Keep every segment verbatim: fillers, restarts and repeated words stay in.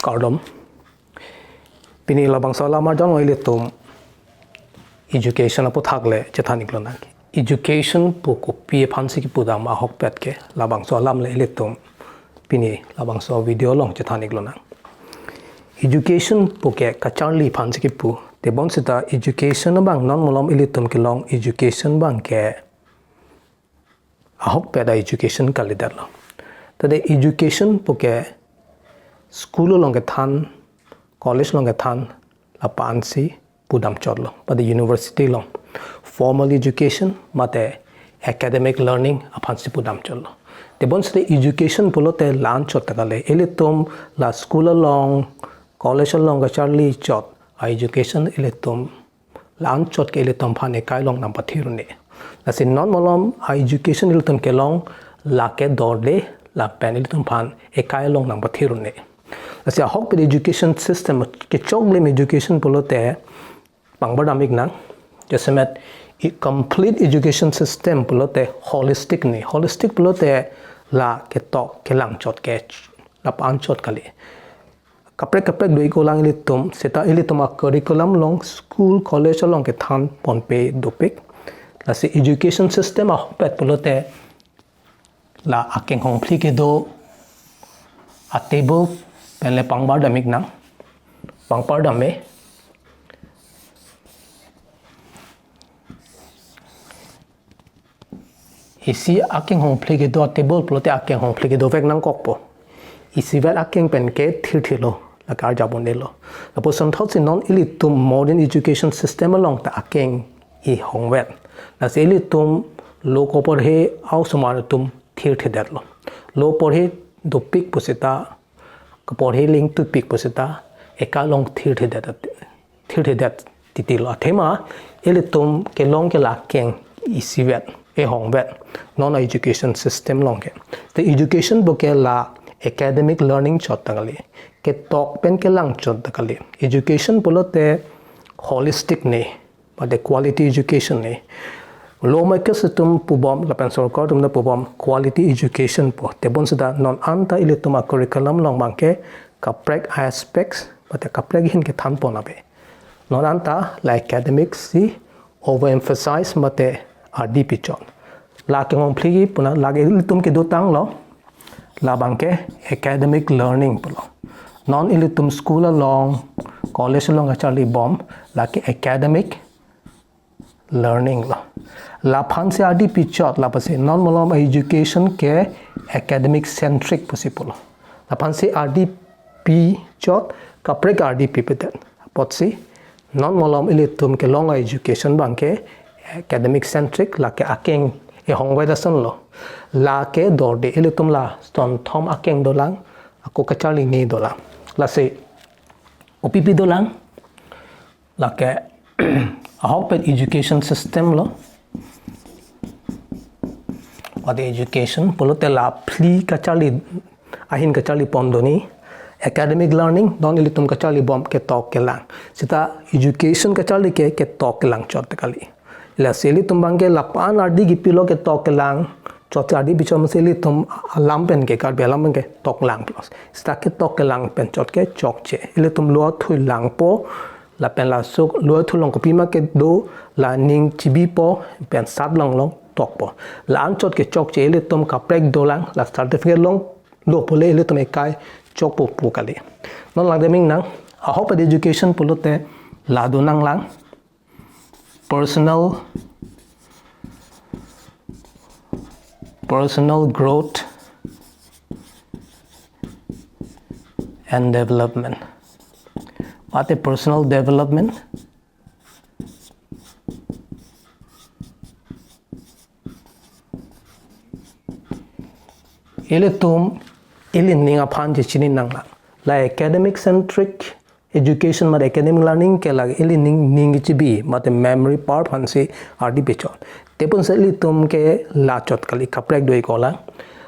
Kardom. Pini labangso alam arjan ilitum education aputhak le chethan ik lonang. Education pu kopi aphansi kipudam ahokpet ke labangso alam le ilitum pini labangso video along chethan ik lonang. Education pu ke kacharli aphansi kipu. Tebonsita education abang non malom ilitum kelong education abang ke ahokpet a-education kalidetlo. Tade education pu ke school along kethan, college along kethan, lapu-ansi pudam chotlo. Mate university along formal education mate academic learning aphansi pudam chotlo. Tebonsita education pulote la-an chot ta kali. Ilitum la school along, college along kacharli chot a-education ilitum la-an chot ke ilitum aphan ekai along nangpathir un-e. Lasi non malom a-education ilitum kelong lake dorde lapen ilitum aphan ekai along nangpathir un-e. Lasi ahokpet education system, kechoklim education pulote pangbar dam ik nang. Jasemet i complete education system pulote holistic ne. Holistic pulote la ketok kelang chot ke lapu-an chot kali. Kaprek kaprek do-ik olang ilitum, seta ilitum a-curriculum along school, college along kethan ponpe dopik. Lasi education system ahokpet pulote la akenghong phli kedo a-table pen le pangbar dam ik nang. Pangbar dam me. Isi akenghong phli kedo a-table pulote akenghong phli kedo vek nangkokpo. Isivet akeng pen ke thirthilo, lake arjap un-elo. Lapuson thotsi non ilitum modern education system along ta akeng ihongvet. Lasi ilitum lo koporhe a-osomar atum thirthedetlo. Lo porhe dopik pusita kaporhe ling tupik pusita ekai along thirthedet, thirthedet titilo. Athema ilitum kelong ke la akeng isivet, ihongvet non a-education system along ke. Te education pu ke la academic learning chot ta kali, ketok pen kelang chot ta kali. Education pulote holistic ne, mate quality education ne. Lawmakers atum pubom lapen sorkar atum ta pubom quality education pu. Tebonsita non anta ilitum a-curriculum along abang ke kaprek aspects mate kaprek ahin kethan pon ave. Non anta la academic si overemphasize mate ardi pichot. La akenghong phli puna lake ilitum kedotanglo, labang ke academic learning pulo. Non ilitum school along, college along kacharli bom, lake academic learning lo. Laphansi ardi pichot, laphansi non malom education ke academic centric pusi pulo. Laphansi ardi pichot, kaprek ardi pipedet. Apotsi non malom ilitum kelong a-education abang ke academic centric, lake akeng ihongvet ason lo. Lake dorde, ilitum la son thom akeng dolang, ako kacharli ni dolang. Lasi kopipi dolang, lake ahokpet education system lo. Mate education pulote la phli kacharli, ahin kacharli pon do ne. Academic learning, non ilitum kacharli bom ketok kelang. Seta education kacharli ke ketok kelang chot ta kali. Lasi ilitum abang ke lapu-an ardi kipilo ketok kelang chot, ardi pichot masi ilitum alam pen ke, Karbi alam pen ke toklang pulo. Seta ketok kelang pen chot ke chokche. Ilitum lo athui langpo, lapen laso lo athui along kopima kedo, la ning chibipo pen sat along along tokpo. La-an chot ke chokche, ilitum kaprek dolang, la certificate along lo pule ilitum ekai chokpo pu kali. Non langdam ik nang, ahokpet education pulote la do nanglang personal, personal growth and development. Mate personal development, ilitum ili ning aphan chechini nanglang. La academic centric education mate academic learning ke la ili ning, ning kechibi mate memory power aphansi ardi pichot. Tebonsita ilitum ke la chot kali, kaprek do-ik olang.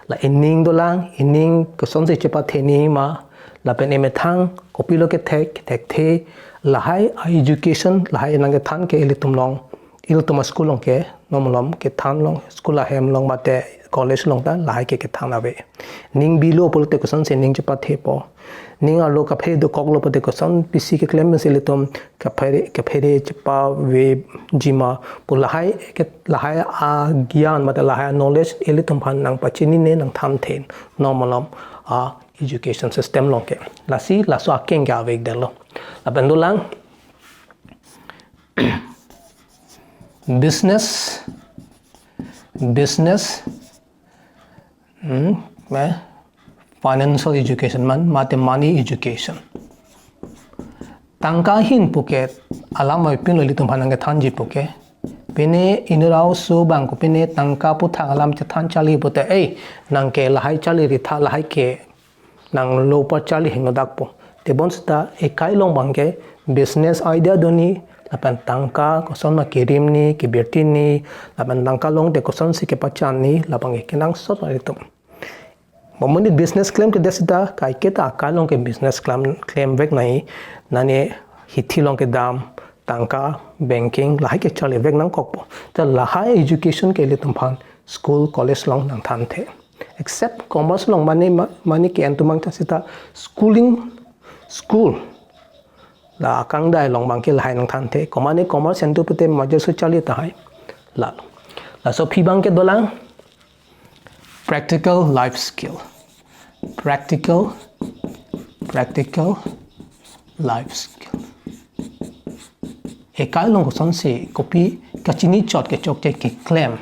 La ining dolang, ining kosonsi chepathe ni ma, lapen emethang kopilo kethek, kethekthe, lahai a-education, lahai nangkethan ke ilitum along ilitum a-school along ke, non malom kethan along, school ahem along mate college along ta lahai ke kethan ave. Ning bilo pulote kosonsi ning chepathepo. Ning arlo kaphere dokoklo pulote koson pisi keklem si ilitum kaphere, kaphere chepaveji ma pu lahai ke, lahai a-gyan mate lahai a-knowledge ilitum aphan nangpachinine nangthanthe non malom a-education system along ke. Lasi laso akeng ke avekdetlo. Lapen dolang business, business, hmm, eh, financial education man, mate money education. Tangka ahin puke alam avepinlo ilitum aphan nangkethanji puke. Pine inut a-oso abang ko pine tangka aphuthak alam chethan charli pulote, ei, nang ke lahai charli ritha, lahai ke nang lo pa charli hingno dakpo. Tebon seta ekai along abang ke business idea doni, lapen tangka koson ma kerimni, kebirtini, lapen tangka longte kosonsi kepachanni, labang ke kenangsot ilitum. Mo monit business klemkledet seta, kaike ta akai along ke business klem, klemvek nai, nane hithi along kedam, tangka, banking, lahai ke charlivek nangkokpo. Ta lahai education ke ilitum aphan school, college along nangthanthe. Except commerce along mane ma-, mane ke entu mang ta seta schooling, school la akangdai along abang ke lahai nangthanthe. Komane commerce entu pute major so charli tahai. Lalo. Laso aphi abang ke dolang practical life skill. Practical, practical life skill. Ekai along kosonsi kopi kachini chot kechokche keklem.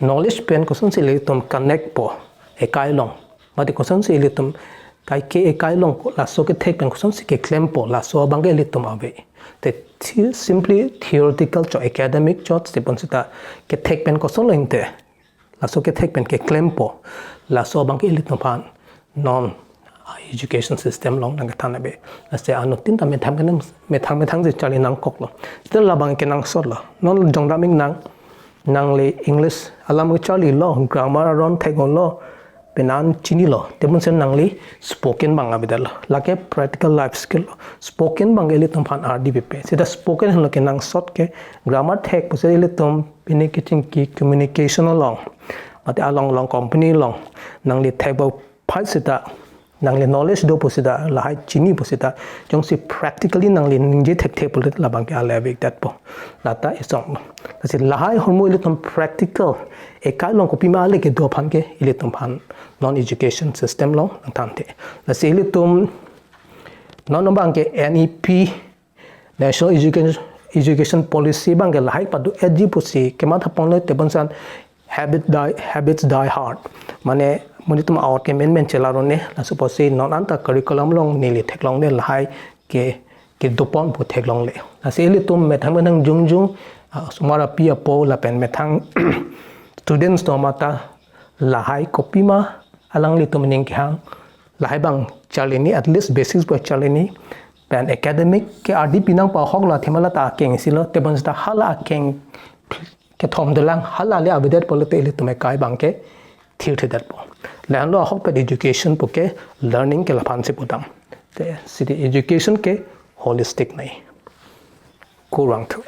Knowledge pen kosonsi ilitum connect po ekai along. Mate kosonsi ilitum kaike ekai along laso kethek pen kosonsi keklempo, laso abang ke ilitum ave. Te the-, simply theoretical chot, academic chot, tebon seta kethek pen kosonlo inte, laso kethek pen keklempo, laso abang ke ilitum aphan non education system along nangkethan ave. Lasi anuttin ta methang methang, methang methang si charli nangkoklo. Te labang kenangsotlo. Non jongdam ingnang, nangli English alam charlilo, grammar aron theklo, penan chinilo. Tebonsi nangli spoken abang avedetlo. Lake practical life skill lo. Spoken abang ke ilitum aphan ardi pipe. Seta spoken henlo kenangsot ke, grammar thek pusi ilitum pine kechingki communication along, mate along along company along nangli thekbom phai seta, nangli knowledge do pu seta, lahai chini pu seta, jongsi practically nangli ningje thekthe pulote labang ke ale avekdetpo. Lata isong. Lasi lahai ahormu ilitum practical ekai along kopima ale kedo aphan ke ilitum aphan non education system along nangthanthe. Lasi ilitum non abang ke N E P, National Education, Education Policy abang ke lahai pado-etji pusi kematha ponlo, tebonsi habit die, habits die hard. Mane monit atum a-ot ke menmen chelarone, laso apotsi non anta curriculum along neli theklongle lahai ke, kedopon pu theklongle. Lasi ilitum methang methang jongjong, ah, osomar api apo lapen methang students atum ta lahai kopima alanglitum aning kehang, lahai abang charlini, at least basics abang charlini, pen academic ke ardi pinangpo ahok lo, athema lata akeng silo, tebon seta hala akeng kethom dolang, hala le avedet pulote ilitum ekai abang ke thirthedetpo. Lahenlo ahokpet education puke learning ke laphansi pudam. Te sidi education ke holistic nai. Kurvangthu.